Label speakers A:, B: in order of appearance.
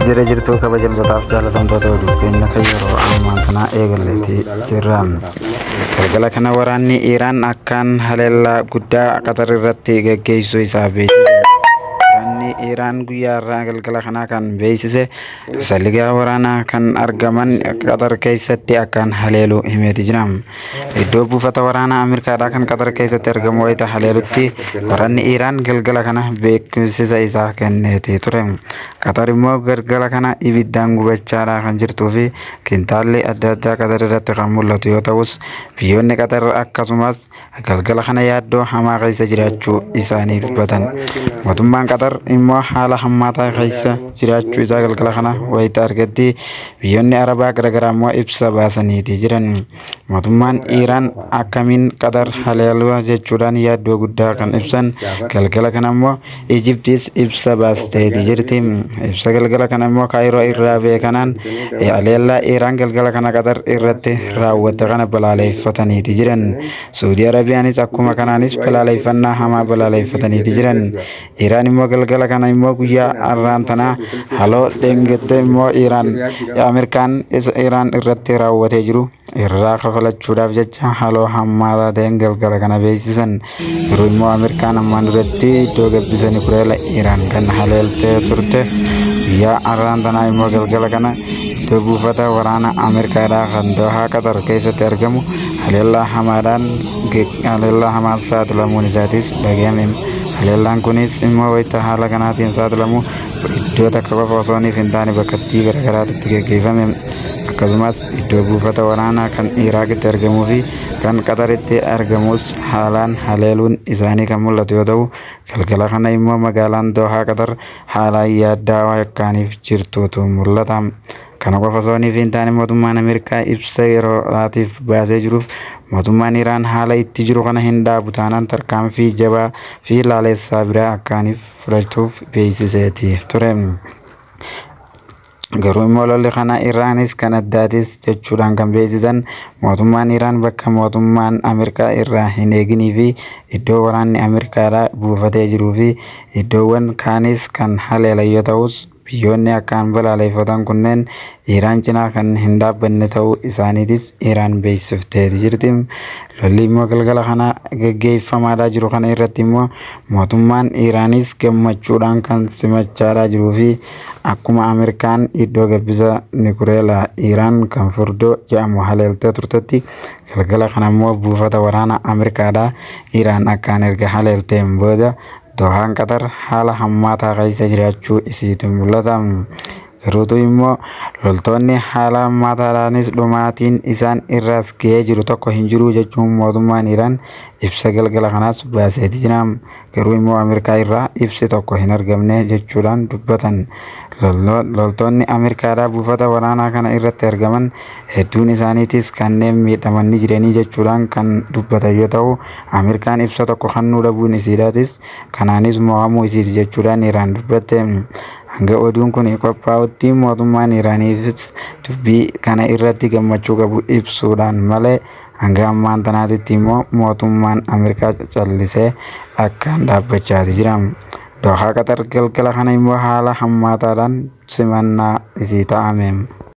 A: Jira jirtuu kabajamtootaaf jaalatamtoota oduu keenya kan yeroo ammaan tanaa eegalleeti jirra. Galgala kana waraanni Iraan akkaan haleellaa guddaa Qatar irratti geggeessuu isaa beeksise. Waraanni Iraan guyyaa har'aa galgala kanaa kan beeksise saligaa waraanaa kan argaman Qatar keessatti akkaan haleeluu himeeti jira. Iddoo buufata waraanaa Ameerikaadhaa kan Qatar keessatti argamu wayita haleelutti waraanni Iraan galgala kana beeksisa isaa kenneeti ture. Qatar immoo galgala kana ibiddaan gubachaadhaa kan jirtuu fi kintaalli adda addaa Qatar irratti kan mul'atu yoo ta'us biyyoonni Qatar akkasumas galgala kana yaaddoo hamaa keessa jiraachuu isaanii dubbatan. Mootummaan Qatar immoo haala hammaataa keessa jiraachuu isaa galgala kana wayita argatti biyyoonni Arabaa garaagaraa immoo ibsa baasaniiti jiran. Mootummaan Iraan akkamiin Qatar haleeluu jechuudhaan yaaddoo guddaa kan ibsan galgala kana immoo Ijiptis ibsa baasteeti jirti. Ibsa galgala kana immoo Kaayiroo irraa beekanaan haleellaa Iraan galgala kana Qatar irratti raawwatte kana balaaleffataniiti jiran. Suudii Arabiyaanis akkuma kanaanis balaaleffannaa hamaa balaaleffataniiti jiran. Iraan immoo galgala kana immoo guyyaa har'aan tanaa haloo dheengattee immoo Iraan Ameerikaan Iraan irratti raawwatee jiru irraa kafalachuudhaaf jecha haloo hammaataa ta'een galgala kana beeksisan. Garuu immoo Ameerikaan ammaan duratti iddoo gabbisa nikuleela Iraan kan haleeltee turte guyyaa har'aan tanaa immoo galgala kana iddoo buufata waraana Ameerikaadhaa kan Dohaa Qatar keessatti argamu haleellaa hamaadhaan haleellaa hamaan saaxilamuun isaatis dhagahame. Haleellaan kunis immoo wayita haala kanaatiin saaxilamu iddoo takka qofa osoo hin taane bakkattii garaagaraatti geggeeffame. Akkasumas iddoo buufata waraanaa kan Iraaqitti argamuu fi kan Qataritti argamus haalaan haleeluun isaanii kan mul'atu yoo ta'u, galgala kana immoo magaalaan Dohaa Qatar haalaan yaaddaa akkaaniif jirtutu mul'ata. Kana qofa osoo hin taane mootummaan Ameerikaa ibsa yeroodhaatiif baasee jiruuf mootummaan Iraan haala itti jiru kana hin dhaabu taanaan tarkaanfii jabaa fi laaleessaa biraa akkaaniif fudhachuuf beeksiseeti ture. Garuu immoo lolli kana Iraanis kan addaatis jechuudhaan kan beeksisan mootummaan Iraan bakka mootummaan Ameerikaa irraa hin eeginii fi iddoo waraanni Ameerikaadhaa buufatee jiruu fi iddoowwan kaanis kan haleelan yoo ta'us biyyoonni akkaan balaaleffatan kunneen Iraan cinaa kan hin dhaabbanne ta'uu isaaniitis Iraan beeksifteeti jirti. Lolli immoo galgala kana geggeeffamaadhaa jiru kana irratti immoo mootummaan Iraanis gammachuudhaan kan simachaadhaa jiruu fi akkuma Ameerikaan iddoo gabbisa Nikuleelaa Iraan kan furdoo jedhamu haleeltee turtetti galgala kana immoo buufata waraana Ameerikaadhaa Iraan akkaan erga haleelteen booda Dohaan Qatar haala hammaataa keessa jiraachuu isiitu mul'ata. Garuutu immoo loltoonni haala hammaataadhaanis dhumaatiin isaan irraas ga'ee jiru tokko hin jiru jechuun mootummaan Iraan ibsa galgala kanaas baaseeti jira. Garuu immoo Ameerikaa irraa ibsi tokko hin argamne jechuudhaan dubbatan. Loltoonni Ameerikaadhaa buufata waraanaa kana irratti argaman hedduun isaaniitis kanneen miidhaman ni jiranii jechuudhaan kan dubbatan yoo ta'u, Ameerikaan ibsa tokko kennuu dhabuun isiidhaatis kanaanis mo'amuu isiiti jechuudhaan Iraan dubbatte. Hanga oduun kun qophaa'utti mootummaan Iraaniifis dubbii kana irratti gammachuu qabu ibsuudhaan malee hanga ammaan tanaatitti immoo mootummaan Ameerikaa callisee akkaan dhaabbachaati jira. Dohaa Qatar galgala kana immoo haala hammaataadhaan simannaa isii ta'ame.